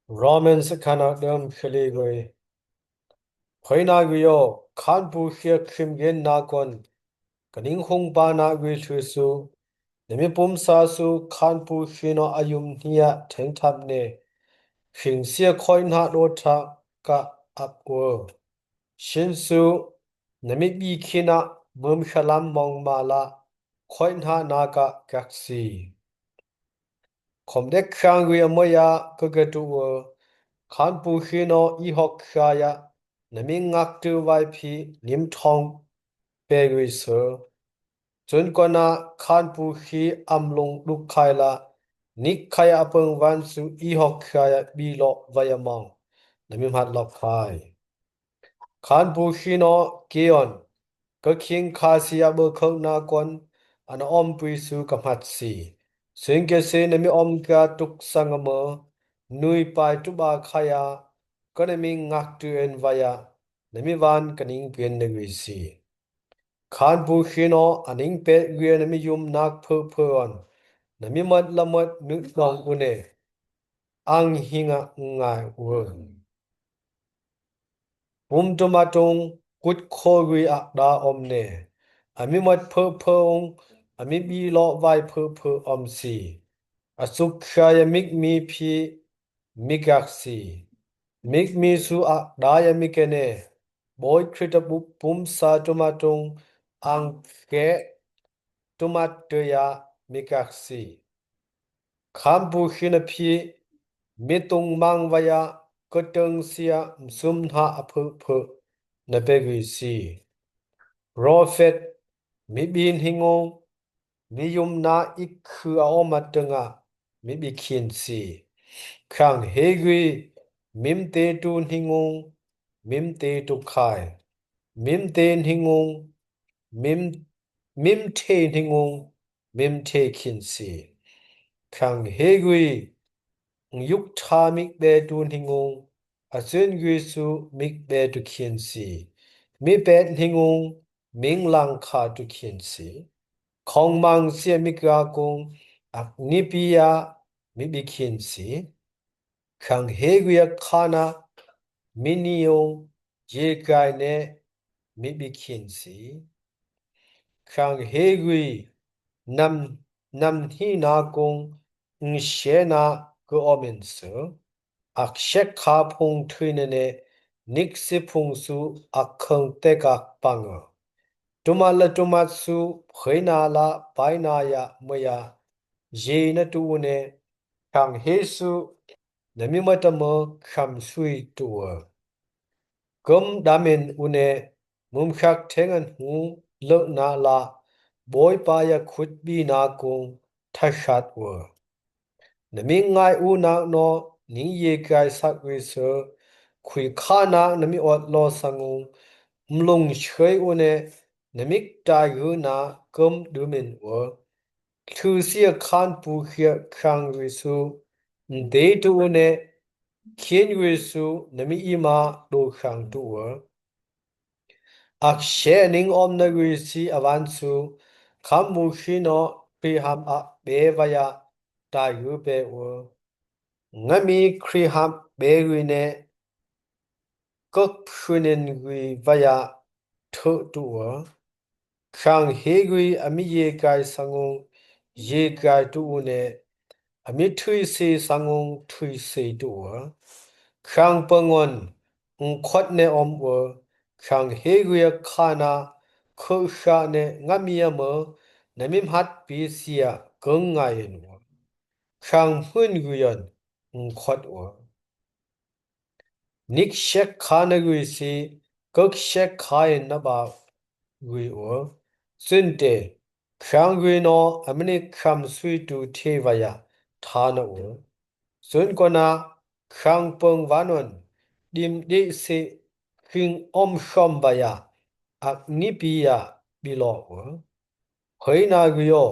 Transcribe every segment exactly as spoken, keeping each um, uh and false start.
Romans khanatdem khali gui. Phoina gui yo, khanpu khia khim gen nakon, kaning hung pa na gui lhusu, nami pumsa su khanpu khino ayum hnia thengthap ne, khing sia khoi na do thak ka ap wo. Shin su, nami bi khina mum khalam mong mala, khoi na na ka kak si. Khom dek khang gui amoya ka gatu wo, khanpu khino i hok khaya, nami ngak tu vai phi lim thong pe gui so. Chun kona khanpu khi amlung duk khai la, nik khai apeng van su i hok khaya bi lo vai among, nami mat lok khai. Khanpu khino kion, ka khing kha sia bo khok nakon, ana om pui su ka mat si. Sing ke se nami om ka tuk sang amo, nui pai tu ba khaya, ka nami ngak tu en vaya, nami van kaning pien na gui si. Khanpu khino aning pet gui nami yum nak phe phe on, nami mat la mat nu nong une, ang hinga ngai un. Pum tu matung kut kho gui ak da om ne, ami mat phe phe ung, ami bi lo vai phe phe om si. Asuk khaya mik mi phi mik ak si. Mik mi su ak da ya mik ene, boi Krita bu pumsa tu matung ang ke tu mat tu ya mik ak si. Khanpu khina phi, mi tung mang vaya, ka teng sia msum na a phe phe, na pe gui si. Profet, mi bin hingung, mi yum na ik khu a om a tenga, mi bi khin si. Khang he gui, mim te tu hingung, mim te tu khai. Mim te hingung, mim, mim te hingung, mim te khin si. Khang he gui, yuk tha mik be tu hingung, a chun gui su mik be tu khin si. Mi pet hingung, ming lang kha tu khin si. Khong mang sia mik ra kung, ak nipi ya mi bi khin si. Khang he gui a khana, mi ni ung, ye kai ne, mi bi khin si. Khang he gui, nam, nam hi na kung, ng she na ka om in su. Ak shek kha phung thui ne ne, nik si phung su ak khang te kak pang a. Tu mat la tu mat su, phoi na la, pai na ya, mo ya, ye na tu une, khang he su, nami mat a mo kham sui tu a. Kum dam in une, mum khak theng an hu, lo na la, boi pa ya khut bi na kung, tha shat wa. Nami ngai u nak no, ning ye kai sak wi su, khui kha nak nami ot lo sang ung, mlung shoi une, nami tai gu na kum dum in wa. Thu sia khanpu khia khang wi su, nde tu une, khin wi su, nami ima do khang tu wa. Ak she ning om na gui si a van su, khanpu khi no Khriham ak be vaya tai gu pe u. Ngami Khriham be gui ne, kok phunin gui vaya thu tu u. Khang he gui a mi ye kai sang ung, ye kai tu une, a mi thui se sang ung, thui se tu u. Khang pangon, ng khot ne om u, khang he gui a khana, kho sha ne ngami a mo, nami mat pi sia kong ngai in u. Khang hun gui an, ng khot u. Nik shek kha na gui si, kok shek kha in na ba gui u. Sun te, khang gui no, a mi nik kham sui tu te vaya, tha na u. Sun kona, khang pang vanon, dim di si, khing om shom vaya, ak nipi ya, bi lo u. Hoi na gui o,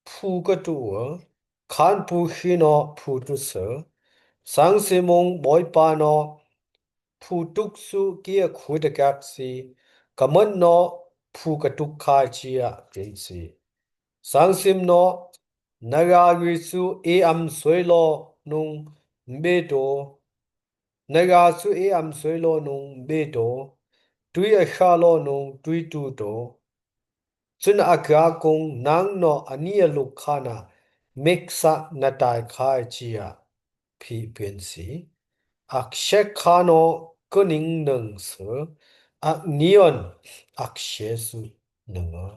phu ka tu u, khanpu khi no phu tu su, sang si mung boi pa no, phu tuk su kia khu ta kak si, ka mon no phu ka tuk kha chia kin si. Sang sim no, na ga gui su e am soi lo nung mbe to, Nara chu e amsoi lo nung be to, tui asha lo nung tui tu to, chun akakung nang no ani aluk khana meksa natai khai chia phi pensi. Aksek khano kuning nung su aknion aksesu nunga.